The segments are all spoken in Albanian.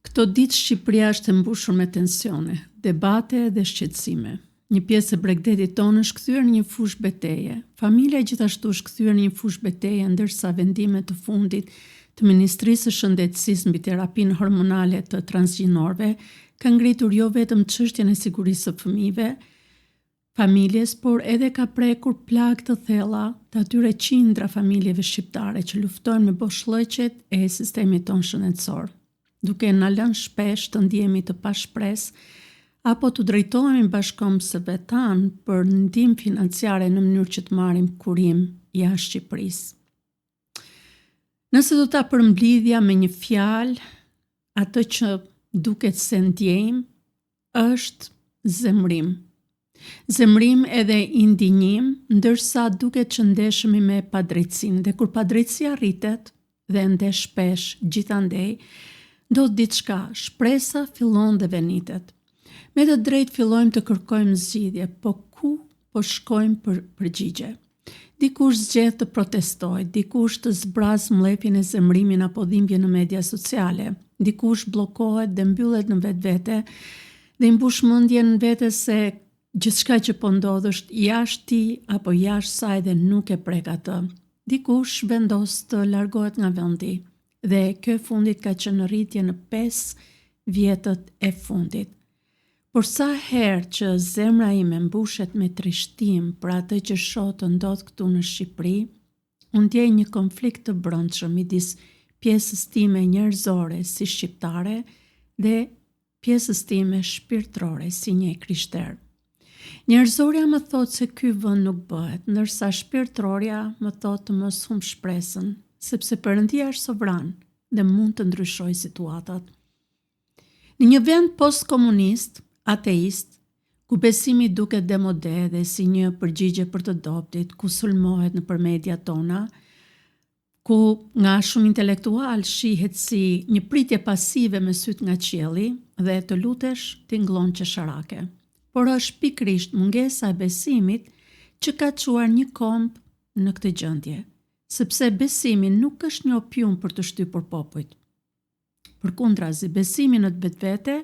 Këto ditë Shqipëria është e mbushur me tensione, debate dhe shqetësime. Një pjesë e bregdetit tonë është kthyer në një fushë beteje. Familja gjithashtu është kthyer në një fushë beteje ndërsa vendime të fundit të Ministrisë së Shëndetësisë mbi terapinë hormonale të transgjinorëve ka ngritur jo vetëm çështjen e sigurisë së fëmijëve, familjes, por edhe ka prekur plagë të thella të atyre qindra familjeve shqiptare që luftojnë me boshllëqet e sistemit tonë shëndetësor, duke na lënë shpesh të ndihemi të pashpresë apo t'u drejtohemi bashkëkombësve tanë për ndihmë financiare në mënyrë që të marrim kurim jashtë Shqipërisë. Nëse do ta përmblidhja me një fjalë, atë që duket se ndjejmë, është zemërim. Zemërim edhe indinjim, ndërsa duket që ndeshemi me padrejtësinë dhe kur padrejtësia rritet dhe e ndesh shpesh gjithandej, ndodh diçka, shpresa fillon dhe venitet. Me të drejtë fillojmë të kërkojmë zgjidhje, po ku po shkojmë për përgjigje? Dikush zgjedh të protestojë, dikush të zbrazë mllefin e zemërimin apo dhimbjen në media sociale, dikush bllokohet dhe mbyllet në vetvete dhe i mbush mendjen vetes se gjithçka që po ndodh është jashtë tij apo jashtë saj dhe nuk e prek atë. Dikush vendos të largohet nga vendi dhe kjo e fundit ka qenë në rritje në 5 vjetët e fundit. Por sa herë që zemra ime mbushet me trishtim për atë që shoh të ndodhë këtu në Shqipëri, unë ndjej një konflikt të brendshëm midis pjesës time njerëzore si shqiptare dhe pjesës time shpirtërore si një e krishterë. Njerëzorja më thotë se ky vend nuk bëhet, ndërsa shpirtërorja më thotë të mos humb shpresën, sepse Perëndia është sovran dhe mund të ndryshojë situatat. Në një vend postkomunist, ateist, ku besimi duket demode dhe si një përgjigje për të dobëtit, ku sulmohet nëpër mediat tona, ku nga shumë intelektualë shihet si një pritje pasive me sytë nga qielli dhe të lutesh tingëllon qesharake. Por është pikërisht mungesa e besimit që ka çuar një komb në këtë gjendje, sepse besimi nuk është një opium për të shtypur popujt. Përkundrazi, besimi në vetvete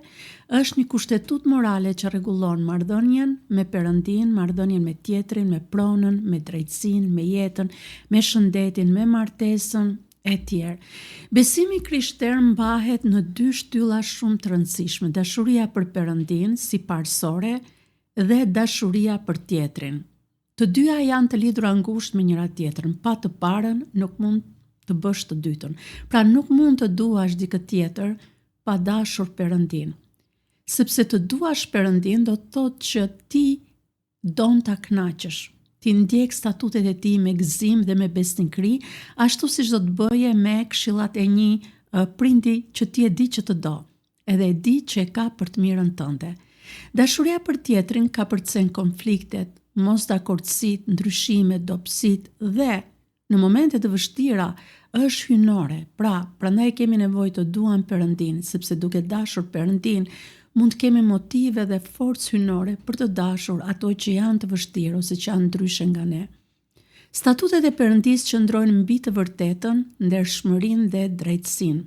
është një kushtetutë morale që rregullon marrëdhënien me Perëndinë, marrëdhënien me tjetrin, me pronën, me drejtësinë, me jetën, me shëndetin, me martesën, etj. Besimi i krishterë mbahet në dy shtylla shumë të rëndësishme, dashuria për Perëndinë si parësore dhe dashuria për tjetrin. Të dyja janë të lidhura ngushtë me njëra-tjetrën, pa të parën nuk mund të bësh të dytën. Pra nuk mund të duash dikë tjetër pa dashur Perëndinë. Sepse të duash Perëndinë do të thotë që ti don ta kënaqësh. Ti ndjek statutet e tij me gëzim dhe me besnikëri, ashtu siç do të bëje me këshillat e një prindi që ti e di që të do. Edhe e di që e ka për të mirën tënde. Dashuria për tjetrin kapërcen konfliktet, mosdakordësitë, ndryshimet, dobësitë dhe, në momente të vështira, është hyjnore. Pra, prandaj kemi nevojë të duam Perëndinë, sepse duke dashur Perëndinë, mund të kemi motive dhe forcë hyjnore për të dashur ato që janë të vështirë ose që janë ndryshe nga ne. Statutet e Perëndisë qëndrojnë mbi të vërtetën, ndershmërinë dhe drejtësinë.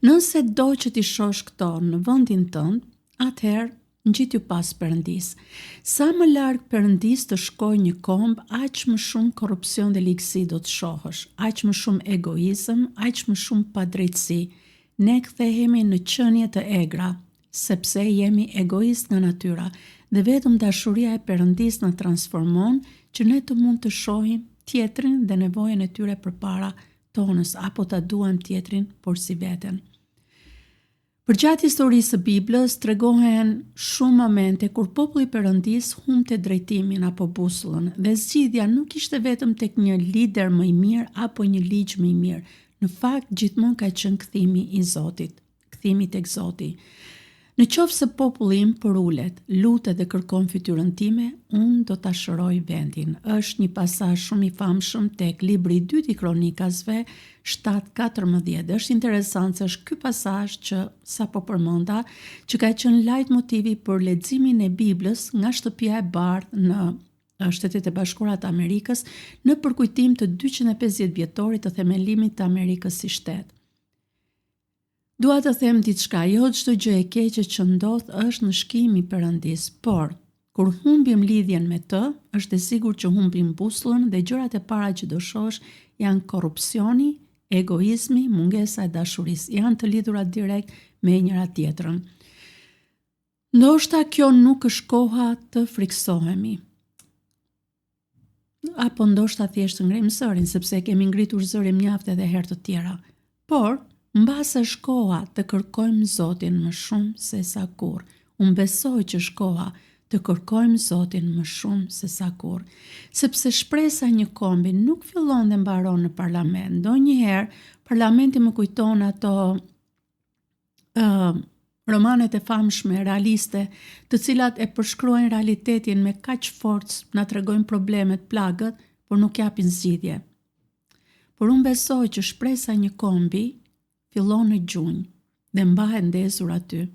Nëse do që t'i shohësh këto në vendin tënd, atëherë ngjitju pas Perëndisë. Sa më larg Perëndisë të shkojë një komb, aq më shumë korrupsion dhe ligësi do të shohësh, aq më shumë egoizëm, aq më shumë padrejtësi. Ne kthehemi në qenie të egra, sepse jemi egoistë nga natyra dhe vetëm dashuria e Perëndisë na transformon që ne të mund të shohim tjetrin dhe nevojën e tyre përpara tonës apo ta duam tjetrin porsi veten. Përgjatë historisë së Biblës tregohen shumë momente kur populli i Perëndisë humbte drejtimin apo busullën dhe zgjidhja nuk ishte vetëm tek një lider më i mirë apo një ligj më i mirë. Në fakt gjithmonë ka qenë kthimi i Zotit. Kthimi tek Zoti. Në qoftë se populli im përulet, lutet dhe kërkon fytyrën time, unë do ta shëroj vendin. Është një pasazh shumë i famshëm tek libri i dytë i Kronikasve, 7:14. Dhe është interesant se është ky pasazh që sapo përmenda, që ka qenë lajtmotivi për leximin e Biblës nga Shtëpia e Bardhë në Shtetet e Bashkuara të Amerikës në përkujtim të 250 vjetorit të themelimit të Amerikës si shtet. Dua të them diçka, jo çdo gjë e keqe që ndodh është ndëshkim i Perëndisë, por kur humbim lidhjen me të, është e sigurt që humbim busullën dhe gjërat e para që do shohësh janë korrupsioni, egoizmi, mungesa e dashurisë, janë të lidhura direkt me njëra tjetrën. Ndoshta kjo nuk është koha të frikësohemi. Apo ndoshta thjesht të ngrejmë zërin, sepse e kemi ngritur zërin mjaft edhe herë të tjera. Por, mbase është koha të kërkojmë Zotin më shumë se sa kurrë. Unë besoj që është koha të kërkojmë Zotin më shumë se sa kurrë. Sepse shpresa e një kombi nuk fillon dhe mbaron në parlament. Ndonjëherë, parlamenti më kujton ato uh, romanet e famshme realiste, të cilat e përshkruajnë realitetin me kaq forcë, na tregojnë problemet, plagët, por nuk japin zgjidhje. Por unë besoj që shpresa e një kombi fillon në gjunjë dhe mbahet ndezur aty.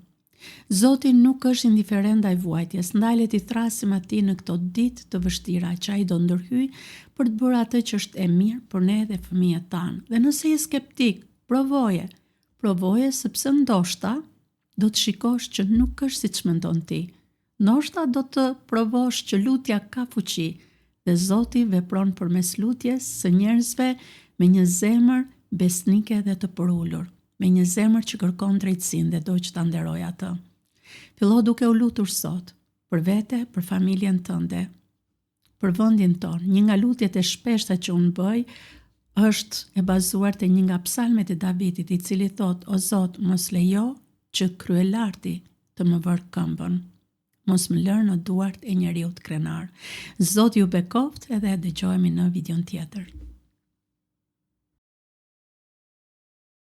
Zoti nuk është indiferent ndaj vuajtjes, ndaj le t'i thërrasim atij në këto ditë të vështira që ai do ndërhyjë për të bërë atë që është e mirë për ne dhe fëmijët tanë. Dhe nëse je skeptik, provoje, Provoje sepse ndoshta do të shikosh që nuk është siç mendon ti. Ndoshta do të provosh që lutja ka fuqi dhe Zoti vepron përmes lutjes së njerëzve me një zemër besnike dhe të përulur, me një zemër që kërkon drejtësinë dhe do që ta nderojë atë. Fillo duke u lutur sot, për vete, për familjen tënde, për vendin tonë. Një nga lutjet e shpeshta që unë bëj është e bazuar te një nga psalmet e Davidit, i cili thotë: O Zot, mos lejo që kryelarti të më vërë këmbën. Mos më lër në duart e njeriut krenar. Zoti ju bekoftë edhe dëgjohemi në videon tjetër.